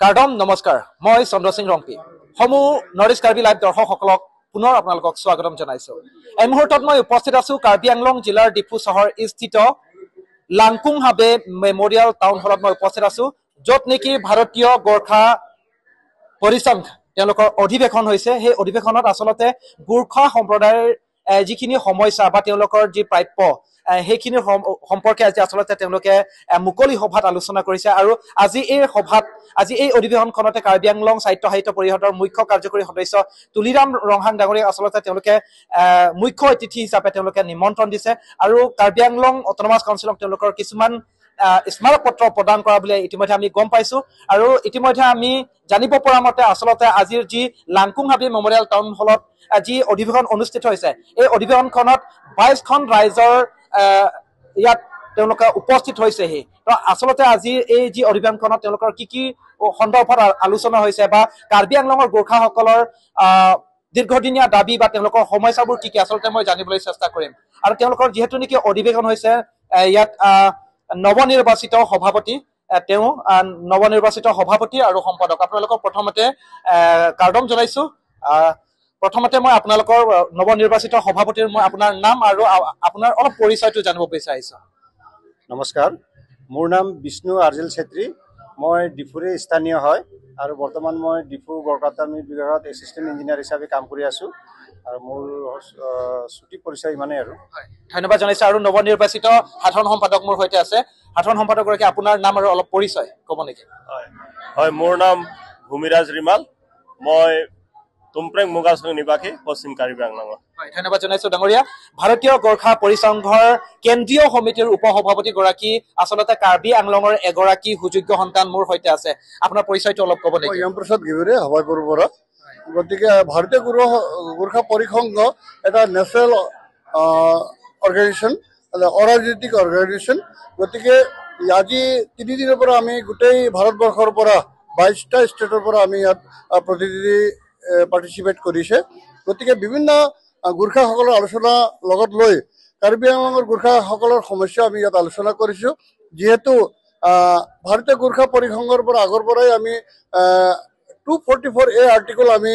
কাৰ্ডম নমস্কাৰ, মই চন্দ্ৰ সিং ৰংপি। সমূহ নৰ্থ ইষ্ট কাৰ্বি লাইভ দৰ্শকসকলক পুনৰ আপোনালোকক স্বাগতম জনাইছো। এই মুহূৰ্তত মই উপস্থিত আছো কাৰ্বি আংলং জিলাৰ ডিফু চহৰ স্থিত লাংকুং হাবে মেমৰিয়েল টাউন হলত মই উপস্থিত আছো, য'ত নেকি ভাৰতীয় গোৰ্খা পৰিসংঘ তেওঁলোকৰ অধিৱেশন হৈছে। সেই অধিৱেশনত আচলতে গোৰ্খা সম্প্ৰদায়ৰ যিখিনি সমস্যা বা তেওঁলোকৰ যি প্ৰাপ্য সেইখিনি সম্পৰ্কে আজি আচলতে তেওঁলোকে মুকলি সভাত আলোচনা কৰিছে। আৰু আজি এই সভাত, আজি এই অধিৱেশনখনতে কাৰ্বি আংলং স্বায়ত্ত সাহিত্য পৰিষদৰ মুখ্য কাৰ্যকৰী সদস্য তুলিৰাম ৰংহাং ডাঙৰীয়াক আচলতে তেওঁলোকে মুখ্য অতিথি হিচাপে তেওঁলোকে নিমন্ত্ৰণ দিছে। আৰু কাৰ্বি আংলং অট'নমাছ কাউন্সিলক তেওঁলোকৰ কিছুমান স্মাৰক পত্ৰ প্ৰদান কৰা বুলি ইতিমধ্যে আমি গম পাইছো। আৰু ইতিমধ্যে আমি জানিব পৰা মতে আচলতে আজিৰ যি লাংকুং হাবি মেমৰিয়েল টাউন হলত যি অধিৱেশন অনুষ্ঠিত হৈছে, এই অধিৱেশনখনত 22খন ৰাইজৰ ইয়াত তেওঁলোকে উপস্থিত হৈছেহি। তো আচলতে আজি এই যি অধিৱেশনখনত তেওঁলোকৰ কি কি সন্দৰ্ভত আলোচনা হৈছে বা কাৰ্বি আংলঙৰ গোৰ্খাসকলৰ দীৰ্ঘদিনীয়া দাবী বা তেওঁলোকৰ সমস্যাবোৰ কি কি, আচলতে মই জানিবলৈ চেষ্টা কৰিম। আৰু তেওঁলোকৰ যিহেতু নেকি অধিৱেশন হৈছে, ইয়াত নৱনিৰ্বাচিত সভাপতি, তেওঁ নৱনিৰ্বাচিত সভাপতি আৰু সম্পাদক, আপোনালোকক প্ৰথমতে কাৰ্ডম জনাইছো। প্ৰথমতে মই আপোনালোকৰ নৱনিৰ্বাচিত সভাপতিৰ মই আপোনাৰ নাম আৰু আপোনাৰ অলপ পৰিচয়টো জানিব বিচাৰিছো। নমস্কাৰ, মোৰ নাম বিষ্ণু আৰ্জেল চেত্ৰী, মই ডিফুৰে স্থানীয় হয় আৰু বৰ্তমান মই ডিফু গড়কাপ্তানি বিভাগত এছিষ্টেণ্ট ইঞ্জিনিয়াৰ হিচাপে কাম কৰি আছোঁ। আৰু মোৰ ছুটি পৰিচয় ইমানেই আৰু। ধন্যবাদ জনাইছোঁ। আৰু নৱনিৰ্বাচিত সাধাৰণ সম্পাদক মোৰ সৈতে আছে। সাধাৰণ সম্পাদকগৰাকী, আপোনাৰ নাম আৰু অলপ পৰিচয় ক'ব নেকি? হয়, মোৰ নাম ভূমিৰাজ ৰিমাল, মই তুমপ্ৰেং মুগাচং নিবাসী, পশ্চিম কাৰ্বি আংলঙৰ। হয়, ধন্যবাদ জনাইছো ডাঙৰীয়া। ভাৰতীয় গোৰ্খা পৰিসংঘৰ কেন্দ্ৰীয় সমিতিৰ উপ সভাপতিগৰাকী আচলতে কাৰ্বি আংলঙৰ এগৰাকী সুযোগ্য সন্তান মোৰ সৈতে আছে। আপোনাৰ পৰিচয়টো অলপ ক'ব নেকি? মই প্ৰসাদ ঘিমিৰে, হাৱাইপুৰৰ পৰা। গতিকে ভাৰতীয় গোৰ্খা পৰিসংঘ এটা নেশ্যনেল অৰ্গেনাইজেশ্যন, অৰাজনৈতিক অৰ্গেনাইজেশ্যন। গতিকে আজি তিনিদিনৰ পৰা আমি গোটেই ভাৰতবৰ্ষৰ পৰা 22টা ষ্টেটৰ পৰা আমি ইয়াত প্ৰতিনিধি পাৰ্টিচিপেট কৰিছে। গতিকে বিভিন্ন গোৰ্খাসকলৰ আলোচনা লগত লৈ কাৰ্বি আংলঙৰ গোৰ্খাসকলৰ সমস্যা আমি ইয়াত আলোচনা কৰিছোঁ। যিহেতু ভাৰতীয় গোৰ্খা পৰিসংঘৰ পৰা আগৰ পৰাই আমি 244A article আমি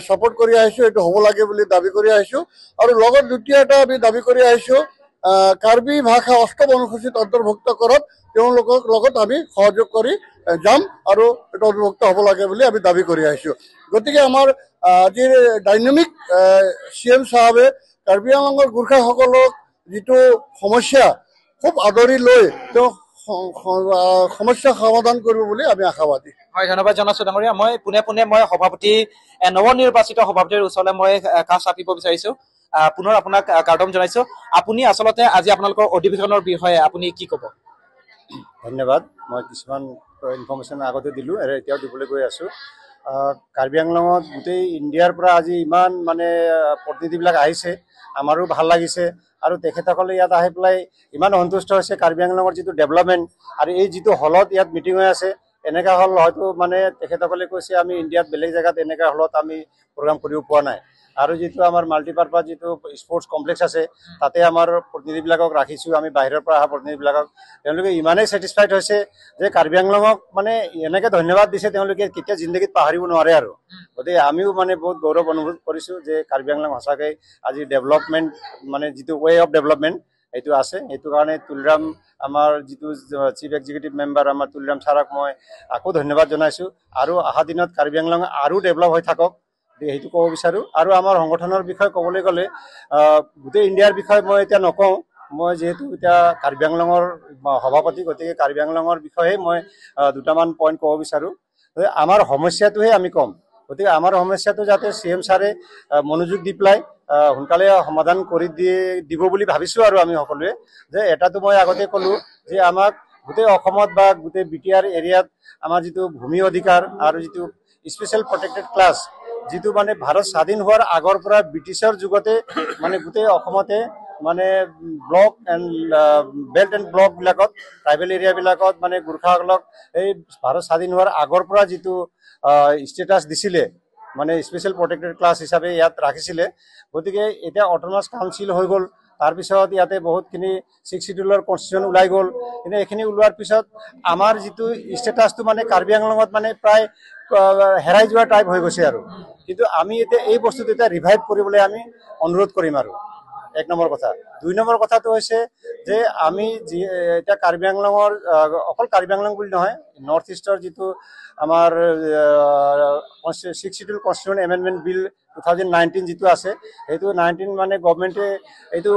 ছাপৰ্ট কৰি আহিছোঁ, এইটো হ'ব লাগে বুলি দাবী কৰি আহিছোঁ। আৰু লগত দ্বিতীয় এটা আমি দাবী কৰি আহিছোঁ, কাৰ্বি ভাষা অষ্টম অনুসূচীত অন্তৰ্ভুক্ত কৰাত তেওঁলোকক লগত আমি সহযোগ কৰি যাম আৰু এইটো অন্তৰ্ভুক্ত হ'ব লাগে বুলি আমি দাবী কৰি আহিছোঁ। গতিকে আমাৰ আজিৰ ডাইনামিক চি এম চাহাবে কাৰ্বি আংলঙৰ গোৰ্খাসকলক যিটো সমস্যা খুব আদৰি লৈ তেওঁ সমস্যা সমাধান কৰিব বুলি আমি আশাবাদী। হয়, ধন্যবাদ জনাইছো ডাঙৰীয়া। মই পোনে পোনে মই সভাপতি, নৱনিৰ্বাচিত সভাপতিৰ ওচৰলৈ মই কাষ চাপিব বিচাৰিছো। পুনৰ আপোনাক কাৰ্ডম জনাইছো। আপুনি আচলতে আজি আপোনালোকৰ অধিৱেশনৰ বিষয়ে আপুনি কি ক'ব? ধন্যবাদ। মই কিছুমান ইনফৰ্মেশ্যন আগতে দিলোঁ আৰু এতিয়াও দিবলৈ গৈ আছোঁ। কাৰ্বি আংলঙত গোটেই ইণ্ডিয়াৰ পৰা আজি ইমান মানে প্ৰতিনিধিবিলাক আহিছে, আমাৰো ভাল লাগিছে। আৰু তেখেতসকলে ইয়াত আহি পেলাই ইমান সন্তুষ্ট হৈছে কাৰ্বি আংলঙৰ যিটো ডেভেলপমেণ্ট আৰু এই যিটো হলত ইয়াত মিটিং হৈ আছে, এনেকুৱা হল হয়তো মানে তেখেতসকলে কৈছে আমি ইণ্ডিয়াত বেলেগ জেগাত এনেকুৱা হলত আমি প্ৰগ্ৰাম কৰিব পৰা নাই। আৰু যিটো আমাৰ মাল্টিপাৰ্পাজ যিটো স্পৰ্টছ কমপ্লেক্স আছে, তাতে আমাৰ প্ৰতিনিধিবিলাকক ৰাখিছোঁ আমি, বাহিৰৰ পৰা অহা প্ৰতিনিধিবিলাকক। তেওঁলোকে ইমানেই ছেটিছফাইড হৈছে যে কাৰ্বি আংলঙক মানে এনেকৈ ধন্যবাদ দিছে, তেওঁলোকে কেতিয়া জিন্দগীত পাহৰিব নোৱাৰে। আৰু গতিকে আমিও মানে বহুত গৌৰৱ অনুভৱ কৰিছোঁ যে কাৰ্বি আংলং সঁচাকৈ আজি ডেভেলপমেণ্ট মানে যিটো ৱে অফ ডেভেলপমেণ্ট সেইটো আছে। সেইটো কাৰণে তুলিৰাম আমাৰ যিটো চিফ এক্সিকিউটিভ মেম্বাৰ আমাৰ তুলিৰাম ছাৰক মই আকৌ ধন্যবাদ জনাইছোঁ। আৰু অহা দিনত কাৰ্বি আংলং আৰু ডেভেলপ হৈ থাকক সেইটো ক'ব বিচাৰোঁ। আৰু আমাৰ সংগঠনৰ বিষয়ে ক'বলৈ গ'লে গোটেই ইণ্ডিয়াৰ বিষয়ে মই এতিয়া নকওঁ, মই যিহেতু এতিয়া কাৰ্বি আংলঙৰ সভাপতি, গতিকে কাৰ্বি আংলঙৰ বিষয়ে মই দুটামান পইণ্ট ক'ব বিচাৰোঁ। আমাৰ সমস্যাটোহে আমি ক'ম, গতিকে আমাৰ সমস্যাটো যাতে চি এম ছাৰে মনোযোগ দি পেলাই সোনকালে সমাধান কৰি দিব বুলি ভাবিছোঁ। আৰু আমি সকলোৱে যে এটাটো মই আগতে ক'লোঁ যে আমাক গোটেই অসমত বা গোটেই বি টি আৰ এৰিয়াত আমাৰ যিটো ভূমি অধিকাৰ আৰু যিটো স্পেচিয়েল প্ৰটেক্টেড ক্লাছ, যিটো মানে ভাৰত স্বাধীন হোৱাৰ আগৰ পৰা ব্ৰিটিছৰ যুগতে মানে গোটেই অসমতে মানে ব্লক এণ্ড বেল্ট এণ্ড ব্লকবিলাকত ট্ৰাইবেল এৰিয়াবিলাকত মানে গোৰ্খাসকলক এই ভাৰত স্বাধীন হোৱাৰ আগৰ পৰা যিটো ষ্টেটাছ দিছিলে মানে স্পেচিয়েল প্ৰটেক্টেড ক্লাছ হিচাপে ইয়াত ৰাখিছিলে। গতিকে এতিয়া অট'নমাছ কাউন্সিল হৈ গ'ল, তাৰপিছত ইয়াতে বহুতখিনি ছিক্স চিডিউলৰ কনষ্টিটিউশ্যন ওলাই গ'ল। কিন্তু এইখিনি ওলোৱাৰ পিছত আমাৰ যিটো ষ্টেটাছটো মানে কাৰ্বি আংলঙত মানে প্ৰায় হেৰাই যোৱা টাইপ হৈ গৈছে আৰু। কিন্তু আমি এতিয়া এই বস্তুটো এতিয়া ৰিভাইভ কৰিবলৈ আমি অনুৰোধ কৰিম আৰু, এক নম্বৰ কথা। দুই নম্বৰ কথাটো হৈছে যে আমি যি এতিয়া কাৰ্বি আংলঙৰ, অকল কাৰ্বি আংলং বুলি নহয়, নৰ্থ ইষ্টৰ যিটো আমাৰ six schedule constitution amendment bill 2019 যিটো আছে, সেইটো 19 মানে গভমেণ্টে এইটো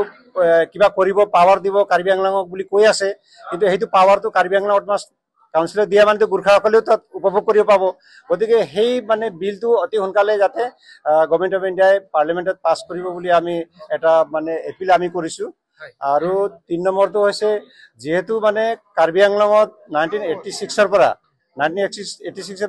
কিবা কৰিব, পাৱাৰ দিব কাৰ্বি আংলঙক বুলি কৈ আছে। কিন্তু সেইটো পাৱাৰটো কাৰ্বি আংলং অট'নমাছ কাউন্সিলে দিয়া মানেতো গোৰ্খাসকলেও তাত উপভোগ কৰিব পাব। গতিকে সেই মানে বিলটো অতি সোনকালে যাতে গভৰ্ণমেণ্ট অফ ইণ্ডিয়াই পাৰ্লিয়ামেণ্টত পাছ কৰিব বুলি আমি এটা মানে এপিল আমি কৰিছোঁ। আৰু তিনি নম্বৰটো হৈছে যিহেতু মানে কাৰ্বি আংলঙত 1986ৰ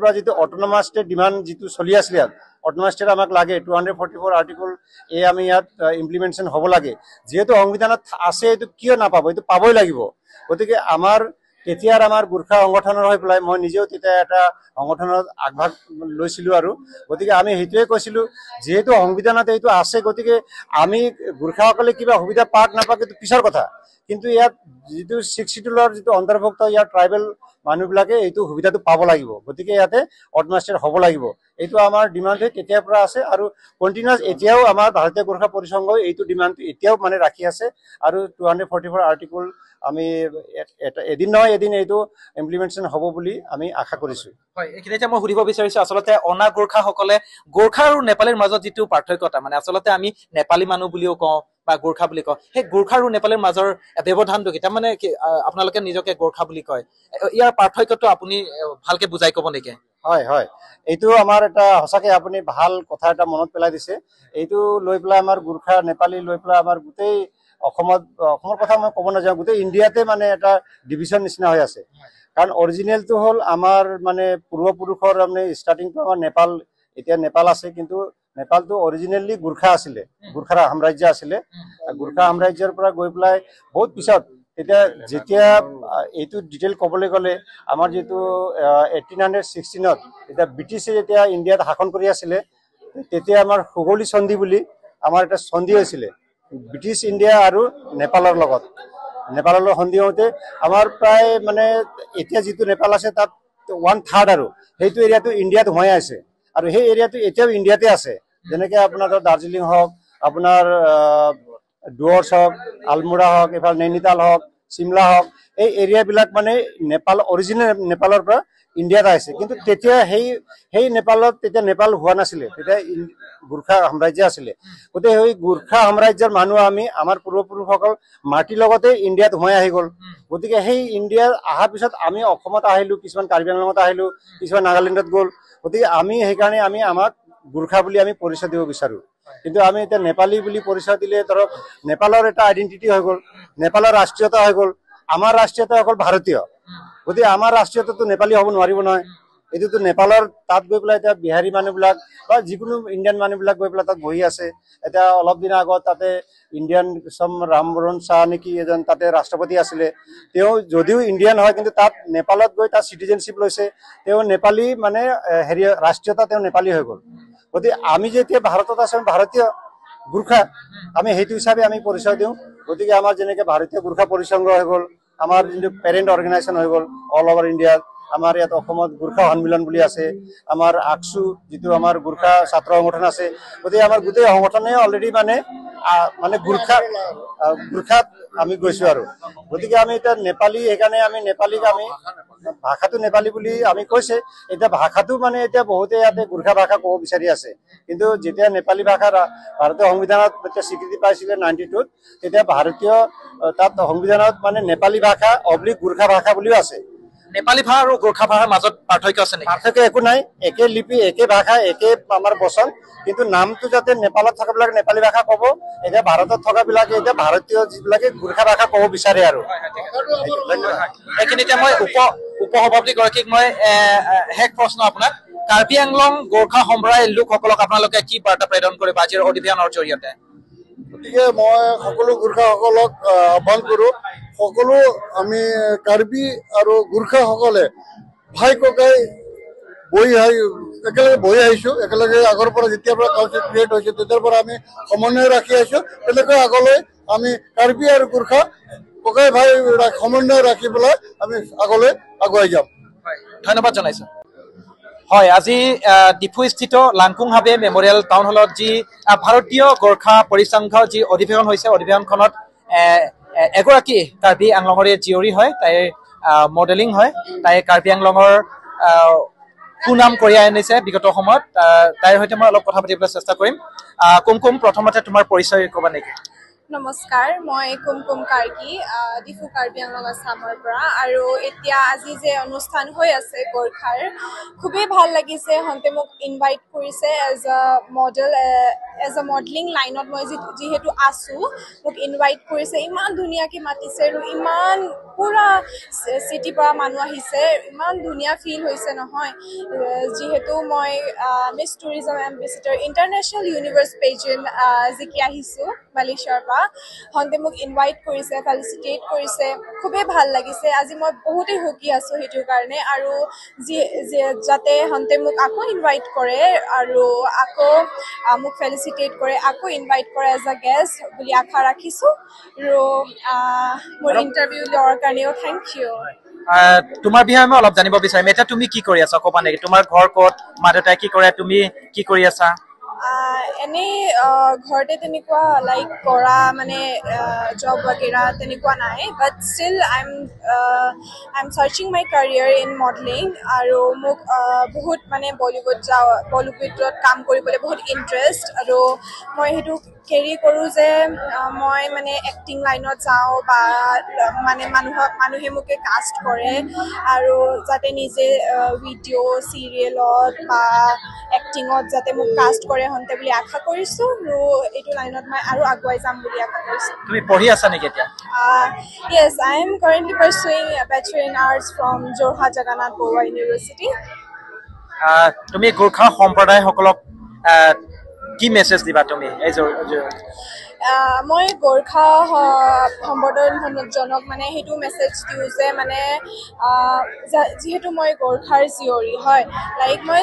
পৰা যিটো অট'নমাছ ষ্টেট ডিমাণ্ড যিটো চলি আছিলে, ইয়াত অট'নমাছ ষ্টেট আমাক লাগে, 244 আৰ্টিকল এ আমি ইয়াত ইমপ্লিমেণ্টেশ্যন হ'ব লাগে। যিহেতু সংবিধানত আছে, এইটো কিয় নাপাব, এইটো পাবই লাগিব। গতিকে আমাৰ তেতিয়াৰ আমাৰ গোৰ্খা সংগঠনৰ হৈ পেলাই মই নিজেও তেতিয়া এটা সংগঠনত আগভাগ লৈছিলোঁ আৰু। গতিকে আমি সেইটোৱে কৈছিলোঁ, যিহেতু সংবিধানত এইটো আছে, গতিকে আমি গোৰ্খাসকলে কিবা সুবিধা পাক নাপাক এইটো পিছৰ কথা, কিন্তু ইয়াত যিটো ছিক্স চিডিউলৰ যিটো অন্তৰ্ভুক্ত ইয়াৰ ট্ৰাইবেল মানুহবিলাকে এইটো সুবিধাটো পাব লাগিব। গতিকে ইয়াতে অট'নমাছ ষ্টেট হ'ব লাগিব, এইটো আমাৰ ডিমাণ্ড তেতিয়াৰ পৰা আছে আৰু কণ্টিনিউৱাছ এতিয়াও আমাৰ ভাৰতীয় গোৰ্খা পৰিসংঘই এইটো ডিমাণ্ডটো এতিয়াও মানে ৰাখি আছে। আৰু 244 আৰ্টিকল আমি এদিন নহয় এদিন এইটো ইমপ্লিমেণ্টেশ্যন হ'ব বুলি আমি আশা কৰিছোঁ। হয়, এইখিনিতে মই সুধিব বিচাৰিছোঁ, আচলতে অনা গোৰ্খাসকলে গোৰ্খা আৰু নেপালীৰ মাজত যিটো পাৰ্থক্যতা, মানে আচলতে আমি নেপালী মানুহ বুলিও কওঁ বা গোৰ্খা বুলি কওঁ, সেই গোৰ্খা আৰু নেপালীৰ মাজৰ ব্যৱধানটো কি? তাৰমানে আপোনালোকে নিজকে গোৰ্খা বুলি কয়, ইয়াৰ পাৰ্থক্যটো আপুনি ভালকে বুজাই ক'ব নেকি? হয় হয়, এইটো আমাৰ এটা সঁচাকে আপুনি ভাল কথা এটা মনত পেলাই দিছে। এইটো লৈ পেলাই আমাৰ গোৰ্খা নেপালী লৈ পেলাই আমাৰ গোটেই অসমত, অসমৰ কথা মই ক'ব নাযাওঁ, গোটেই ইণ্ডিয়াতে মানে এটা ডিভিশ্যন নিচিনা হৈ আছে। কাৰণ অৰিজিনেলটো হ'ল আমাৰ মানে পূৰ্বপুৰুষৰ মানে ষ্টাৰ্টিংটো আমাৰ নেপাল, এতিয়া নেপাল আছে, কিন্তু নেপালটো অৰিজিনেলি গোৰ্খা আছিলে, গোৰ্খাৰ সাম্ৰাজ্য আছিলে। গোৰ্খা সাম্ৰাজ্যৰ পৰা গৈ পেলাই বহুত পিছত তেতিয়া যেতিয়া এইটো ডিটেইল ক'বলৈ গ'লে আমাৰ যিটো 1816ত যেতিয়া ব্ৰিটিছে যেতিয়া ইণ্ডিয়াত শাসন কৰি আছিলে, তেতিয়া আমাৰ সুগৌলি সন্ধি বুলি আমাৰ এটা সন্ধি হৈছিলে ব্ৰিটিছ ইণ্ডিয়া আৰু নেপালৰ লগত। নেপালৰ লগত সন্ধি হওঁতে আমাৰ প্ৰায় মানে এতিয়া যিটো নেপাল আছে তাত 1/3 আৰু সেইটো এৰিয়াটো ইণ্ডিয়াত সোমাই আছে, আৰু সেই এৰিয়াটো এতিয়াও ইণ্ডিয়াতে আছে। যেনেকৈ আপোনাৰ ধৰক দাৰ্জিলিং হওক, আপোনাৰ ডুৱাৰ্ছ হওক, আলমোৰা হওক, এইফালে নৈনিতাল হওক, চিমলা হওক, এই এৰিয়াবিলাক মানে নেপাল অৰিজিনেল নেপালৰ পৰা ইণ্ডিয়াত আহিছে। কিন্তু তেতিয়া সেই নেপালত তেতিয়া নেপাল হোৱা নাছিলে, তেতিয়া গোৰ্খা সাম্ৰাজ্য আছিলে। গতিকে সেই গোৰ্খা সাম্ৰাজ্যৰ মানুহ আমি আমাৰ পূৰ্বপুৰুষসকল মাটিৰ লগতে ইণ্ডিয়াত সোমাই আহি গ'ল। গতিকে সেই ইণ্ডিয়াত অহাৰ পিছত আমি অসমত আহিলোঁ, কিছুমান কাৰ্বি আংলঙত আহিলোঁ, কিছুমান নাগালেণ্ডত গ'ল। গতিকে আমি সেইকাৰণে আমি আমাক গোৰ্খা বুলি আমি পৰিচয় দিব বিচাৰোঁ। কিন্তু আমি এতিয়া নেপালী বুলি পৰিচয় দিলে ধৰক নেপালৰ এটা আইডেণ্টিটি হৈ গ'ল, নেপালৰ ৰাষ্ট্ৰীয়তা হৈ গ'ল, আমাৰ ৰাষ্ট্ৰীয়তা অকল ভাৰতীয়। গতিকে আমাৰ ৰাষ্ট্ৰীয়তাটো নেপালী হ'ব নোৱাৰিব নহয়। এইটোতো নেপালৰ তাত গৈ পেলাই এতিয়া বিহাৰী মানুহবিলাক বা যিকোনো ইণ্ডিয়ান মানুহবিলাক গৈ পেলাই তাত বহি আছে। এতিয়া অলপ দিনৰ আগত তাতে ইণ্ডিয়ান চম ৰামবৰণ শ্বাহ নেকি এজন তাতে ৰাষ্ট্ৰপতি আছিলে, তেওঁ যদিও ইণ্ডিয়ান হয় কিন্তু তাত নেপালত গৈ তাত চিটিজেনশ্বিপ লৈছে, তেওঁ নেপালী মানে হেৰি ৰাষ্ট্ৰীয়তা তেওঁ নেপালী হৈ গ'ল। গতিকে আমি যেতিয়া ভাৰতত আছোঁ, আমি ভাৰতীয় গোৰ্খা, আমি সেইটো হিচাপে আমি পৰিচয় দিওঁ। গতিকে আমাৰ যেনেকৈ ভাৰতীয় গোৰ্খা পৰিসংঘ হৈ গ'ল, আমাৰ যোনটো পেৰেণ্ট অৰ্গেনাইজেশ্যন হৈ গ'ল অল অভাৰ ইণ্ডিয়াত, আমাৰ ইয়াত অসমত গোৰ্খা সন্মিলন বুলি আছে, আমাৰ আকচু যিটো আমাৰ গোৰ্খা ছাত্ৰ সংগঠন আছে। গতিকে আমাৰ গোটেই সংগঠনে অলৰেডি মানে মানে গোৰ্খাত আমি গৈছোঁ আৰু। গতিকে আমি এতিয়া নেপালী, সেইকাৰণে আমি নেপালীক আমি ভাষাটো নেপালী বুলি আমি কৈছে। এতিয়া ভাষাটো মানে এতিয়া বহুতে ইয়াতে গোৰ্খা ভাষা ক'ব বিচাৰি আছে, কিন্তু যেতিয়া নেপালী ভাষা ভাৰতীয় সংবিধানত যেতিয়া স্বীকৃতি পাইছিলে 92ত, তেতিয়া ভাৰতীয় তাত সংবিধানত মানে নেপালী ভাষা অব্লিক গোৰ্খা ভাষা বুলিও আছে। নেপালী ভাষা আৰু গোৰ্খা ভাষাৰ মাজত পাৰ্থক্য আছে নেকি? পাৰ্থক্য একো নাই, একে লিপি, একে ভাষা, একে আমাৰ বচন, কিন্তু নামটো যাতে নেপালত থকাবিলাকে নেপালী ভাষা ক'ব, এতিয়া ভাৰতত থকাবিলাকে এতিয়া ভাৰতীয় যিবিলাকে গোৰ্খা ভাষা ক'ব বিচাৰে আৰু। এইখিনিতে মই উপ সভাপতিগৰাকীক মই শেষ প্ৰশ্ন আপোনাক, কাৰ্বি আংলং গোৰ্খা সম্প্ৰদায়ৰ লোকসকলক আপোনালোকে কি বাৰ্তা প্ৰেৰণ কৰিব আজিৰ অধিৱেশনৰ জৰিয়তে? গতিকে মই সকলো গোৰ্খাসকলক আহ্বান কৰোঁ, সকলো আমি কাৰ্বি আৰু গোৰ্খাসকলে ভাই ককাই বহি আহি একেলগে বহি আহিছোঁ, একেলগে আগৰ পৰা যেতিয়াৰ পৰা কাউন্সিল ক্ৰিয়েট হৈছে তেতিয়াৰ পৰা আমি সমন্বয় ৰাখি আহিছোঁ, তেনেকৈ আগলৈ আমি কাৰ্বি আৰু গোৰ্খা ককাই ভাই সমন্বয় ৰাখি পেলাই আমি আগলৈ আগুৱাই যাম। ধন্যবাদ জনাইছো। হয়, আজি ডিফুস্থিত লাংকুং হাবে মেমৰিয়েল টাউন হলত যি ভাৰতীয় গোৰ্খা পৰিসংঘ যি অধিৱেশন হৈছে, অধিৱেশনখনত এগৰাকী কাৰ্বি আংলঙৰে জীয়ৰী হয়, তাইৰ মডেলিং হয়, তাই কাৰ্বি আংলঙৰ সুনাম কঢ়িয়াই আনিছে বিগত সময়ত। তাইৰ সৈতে মই অলপ কথা পাতিবলৈ চেষ্টা কৰিম। কুমকুম, প্ৰথমতে তোমাৰ পৰিচয় ক'বা নেকি? নমস্কাৰ, মই কুমকুম কাৰ্কি, ডিফু কাৰ্বি আংলং আছামৰ পৰা। আৰু এতিয়া আজি যে অনুষ্ঠান হৈ আছে গোৰ্খাৰ, খুবেই ভাল লাগিছে। সিহঁতে মোক ইনভাইট কৰিছে as a model, as a modelling লাইনত মই যিহেতু আছোঁ, মোক ইনভাইট কৰিছে। ইমান ধুনীয়াকৈ মাতিছে আৰু ইমান পূৰা চিটিৰ পৰা মানুহ আহিছে, ইমান ধুনীয়া ফিল হৈছে নহয়। যিহেতু মই Miss Tourism Ambassador International Universe pageant জিকি আহিছোঁ মালয়েছিয়াৰ পৰা, সিহঁতে মোক ইনভাইট কৰিছে, ফেলিচিটেট কৰিছে, খুবেই ভাল লাগিছে। আজি মই বহুতেই সুখী আছোঁ সেইটোৰ কাৰণে। আৰু যি যাতে সিহঁতে মোক আকৌ ইনভাইট কৰে আৰু আকৌ মোক ফেলিচিটেট কৰে, আকৌ ইনভাইট কৰে এজ আ গেষ্ট বুলি আশা ৰাখিছোঁ। আৰু মোৰ ইণ্টাৰভিউ লোৱাৰ কাৰণেও thank U. তোমাৰ বিষয়ে মই অলপ জানিব বিচাৰিম। এতিয়া তুমি কি কৰি আছা ক'বা নেকি? তোমাৰ ঘৰ ক'ত, মা দেউতাই কি কৰে, তুমি কি কৰি আছা? এনেই ঘৰতে তেনেকুৱা লাইক কৰা মানে জব বাগেৰা তেনেকুৱা নাই, but still I am searching my career in modelling. আৰু মোক বহুত মানে বলিউড যাওঁ, বলিউডত কাম কৰিবলৈ বহুত ইণ্টাৰেষ্ট, আৰু মই সেইটো কেৰি কৰোঁ যে মই মানে এক্টিং লাইনত যাওঁ বা মানে মানুহে মোকে কাষ্ট কৰে, আৰু যাতে নিজে ভিডিঅ' চিৰিয়েলত বা এক্টিঙত যাতে মোক কাষ্ট কৰে সিহঁতে বুলি আশা কৰিছোঁ। আৰু এইটো লাইনত মই আৰু আগুৱাই যাম বুলি আশা কৰিছোঁ। তুমি পঢ়ি আছা নেকি এতিয়া? Yes, I am currently pursuing a Bachelor in Arts from Jorhat Jagannath Barooah University. তুমি গোৰ্খা সম্প্ৰদায়সকলক কি মেছেজ দিবা তুমি এই মই গোৰ্খা সম্প্ৰদায়জনক মানে সেইটো মেছেজ দিওঁ যে মানে যিহেতু মই গোৰ্খাৰ জীয়ৰী হয়, লাইক মই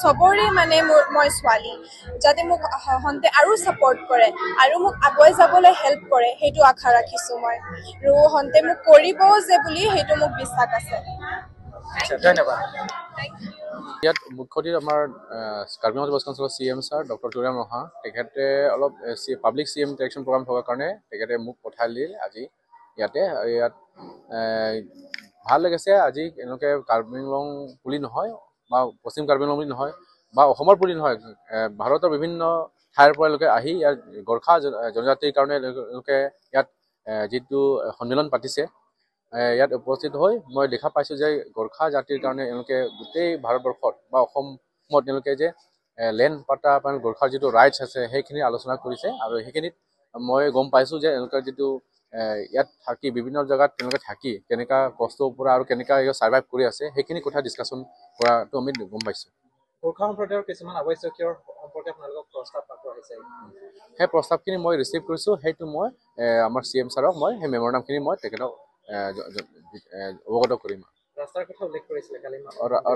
চবৰে মানে মই ছোৱালী, যাতে মোক সিহঁতে আৰু ছাপৰ্ট কৰে আৰু মোক আগুৱাই যাবলৈ হেল্প কৰে, সেইটো আশা ৰাখিছোঁ মই। আৰু সিহঁতে মোক কৰিব যে বুলি সেইটো মোক বিশ্বাস আছে। ধন্যবাদ। ইয়াত মুখ্য অতিথি আমাৰ কাৰ্বি আংলং যুৱ কাউন্সিলৰ C M sir doctor Tuliram Ronghang, তেখেতে অলপ public C M interaction programme থকাৰ কাৰণে তেখেতে মোক পঠাই দিলে আজি ইয়াতে। ইয়াত ভাল লাগিছে আজি এনেকৈ কাৰ্বি আংলং বুলি নহয় বা পশ্চিম কাৰ্বি আংলং বুলি নহয় বা অসমৰ বুলি নহয়, ভাৰতৰ বিভিন্ন ঠাইৰ পৰা লোকে আহি ইয়াত গোৰ্খা জনজাতিৰ কাৰণে লোকে ইয়াত যিটো সন্মিলন পাতিছে, ইয়াত উপস্থিত হৈ মই দেখা পাইছোঁ যে গোৰ্খা জাতিৰ কাৰণে এওঁলোকে গোটেই ভাৰতবৰ্ষত বা অসমত তেওঁলোকে যে লেণ্ড পাতা বা গোৰ্খাৰ যিটো ৰাইটছ আছে সেইখিনি আলোচনা কৰিছে। আৰু সেইখিনিত মই গম পাইছোঁ যে এওঁলোকৰ যিটো ইয়াত থাকি বিভিন্ন জেগাত তেওঁলোকে থাকি কেনেকুৱা কষ্টৰ পৰা আৰু কেনেকুৱা ছাৰ্ভাইভ কৰি আছে সেইখিনি কথা ডিছকাশ্যন কৰাটো আমি গম পাইছোঁ। গোৰ্খা সম্প্ৰদায়ৰ কিছুমান আৱশ্যকীয় সম্পৰ্কে আপোনালোকক প্ৰস্তাৱ আগবঢ়াইছে, সেই প্ৰস্তাৱখিনি মই ৰিচিভ কৰিছোঁ। সেইটো মই আমাৰ চি এম ছাৰক মই সেই মেম'ৰাণ্ডামখিনি মই তেখেতক অৱগত কৰিম। ৰাস্তাৰ কথা উল্লেখ কৰিছিলে কালি।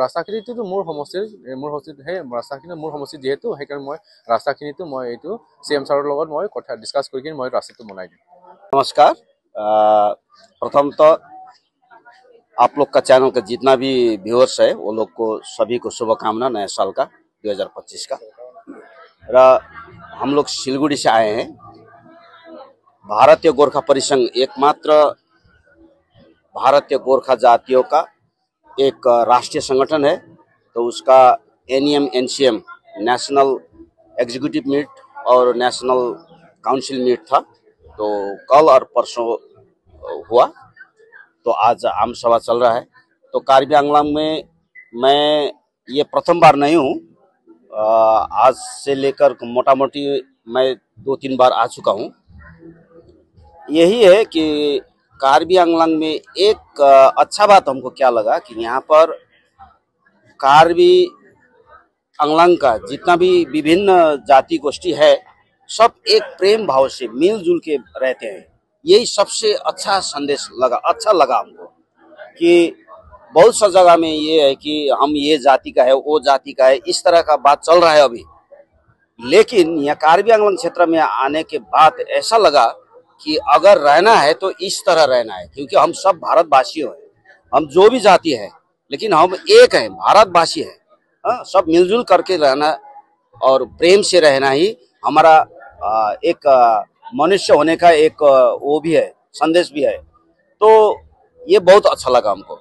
ৰাস্তাখিনিতো মোৰ সমষ্টিৰ, মোৰ সমষ্টিত সেই ৰাস্তাখিনি মোৰ সমষ্টিত যিহেতু, সেইকাৰণে মই ৰাস্তাখিনিতো মই এইটো চি এম ছাৰৰ লগত মই কথা ডিছকাছ কৰি কিনে মই ৰাস্তাটো বনাই দিম। नमस्कार। प्रथमतः आप लोग का चैनल का जितना भी व्यूअर्स है वो लोग को सभी को शुभकामना नया साल का 2025 का। र हम लोग सिलगुड़ी से आए हैं। भारतीय गोरखा परिसंघ एकमात्र भारतीय गोरखा जातियों का एक राष्ट्रीय संगठन है, तो उसका NEM NCM national executive meet और नेशनल काउंसिल मीट था, तो कल और परसों हुआ, तो आज आम सभा चल रहा है। तो कार्बी आंगलांग में मैं ये प्रथम बार नहीं हूँ, आज से लेकर मोटा मोटी मैं 2-3 बार आ चुका हूँ। यही है कि कार्बी आंगलांग में एक अच्छा बात हमको क्या लगा कि यहाँ पर कार्बी आंगलांग का जितना भी विभिन्न जाति गोष्ठी है सब एक प्रेम भाव से मिलजुल के रहते हैं। यही सबसे अच्छा संदेश लगा, अच्छा लगा हमको कि बहुत सा जगह में ये है कि हम ये जाति का है वो जाति का है, इस तरह का बात चल रहा है अभी। लेकिन यहाँ कार्बी आंगलांग क्षेत्र में आने के बाद ऐसा लगा कि अगर रहना है तो इस तरह रहना है, क्योंकि हम सब भारतवासी हैं, हम जो भी जाति है लेकिन हम एक हैं, भारतवासी हैं। हाँ, सब मिलजुल करके रहना और प्रेम से रहना ही हमारा एक मनुष्य होने का एक वो भी है, संदेश भी है। तो ये बहुत अच्छा लगा हमको।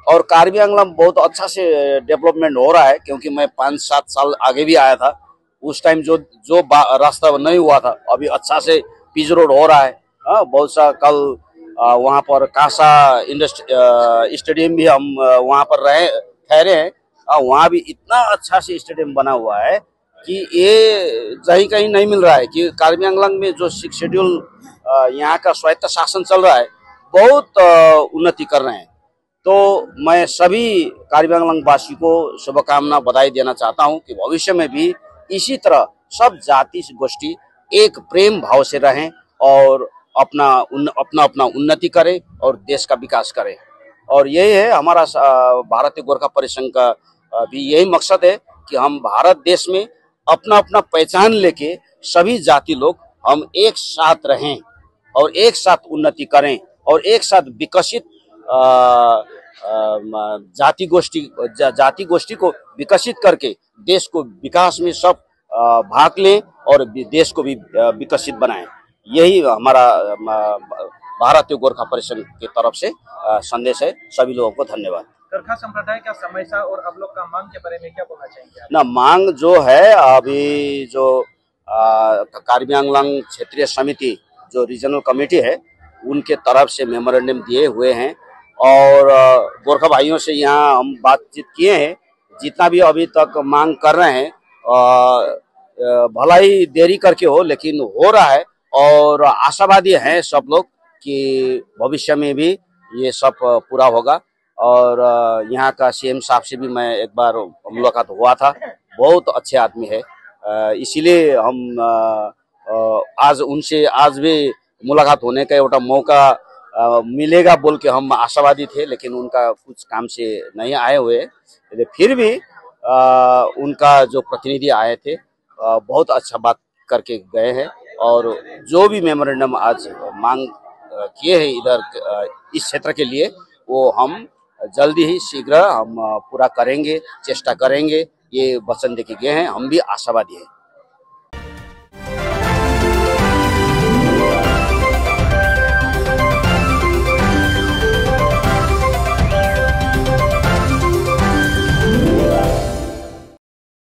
और कार्बी आंगलांग बहुत अच्छा से डेवलपमेंट हो रहा है, क्योंकि मैं 5-7 साल आगे भी आया था, उस टाइम जो जो रास्ता नहीं हुआ था, अभी अच्छा से पिच रोड हो रहा है। हाँ, बहुत सा कल वहाँ पर कांसा इंडस्ट्री स्टेडियम भी हम वहाँ पर रहे ठहरे हैं। वहाँ भी इतना अच्छा से स्टेडियम बना हुआ है कि ये कहीं कहीं नहीं मिल रहा है कि कार्बी आंगलांग में जो सिक्स शेड्यूल यहाँ का स्वायत्त शासन चल रहा है, बहुत उन्नति कर रहे हैं। तो मैं सभी कार्बी आंगलांग वासी को शुभकामना बधाई देना चाहता हूँ कि भविष्य में भी इसी तरह सब जाति गोष्ठी एक प्रेम भाव से रहें और अपना अपना अपना उन्नति करें और देश का विकास करें। और यही है हमारा भारतीय गोरखा परिसंघ का भी यही मकसद है कि हम भारत देश में अपना अपना पहचान लेके सभी जाति लोग हम एक साथ रहें और एक साथ उन्नति करें और एक साथ विकसित जाति गोष्ठी को विकसित करके देश को विकास में सब भाग लें और देश को भी विकसित बनाएं। यही हमारा भारतीय गोरखा परिसंघ की तरफ से संदेश है। सभी लोगों को धन्यवाद। गोरखा संप्रदाय का समस्या और आप लोग का मांग के बारे में क्या बोलना चाहेंगे आप? ना, मांग जो है अभी जो कार्बी आंगलांग क्षेत्रीय समिति जो रीजनल कमेटी है उनके तरफ से मेमोरेंडम दिए हुए हैं और गोरखा भाइयों से यहाँ हम बातचीत किए हैं। जितना भी अभी तक मांग कर रहे हैं भला ही देरी करके हो लेकिन हो रहा है और आशावादी हैं सब लोग कि भविष्य में भी ये सब पूरा होगा। और यहाँ का सीएम साहब से भी मैं एक बार मुलाकात हुआ था, बहुत अच्छे आदमी है, इसीलिए हम आज उनसे आज भी मुलाकात होने का एउटा मौका मिलेगा बोल के हम आशावादी थे, लेकिन उनका कुछ काम से नहीं आए हुए। फिर भी उनका जो प्रतिनिधि आए थे बहुत अच्छा बात करके गए हैं और जो भी मेमोरेंडम आज मांग किए हैं इधर इस क्षेत्र के लिए वो हम जल्दी ही शीघ्र हम पूरा करेंगे, चेष्टा करेंगे, ये वचन देके गए हैं। हम भी आशावादी हैं।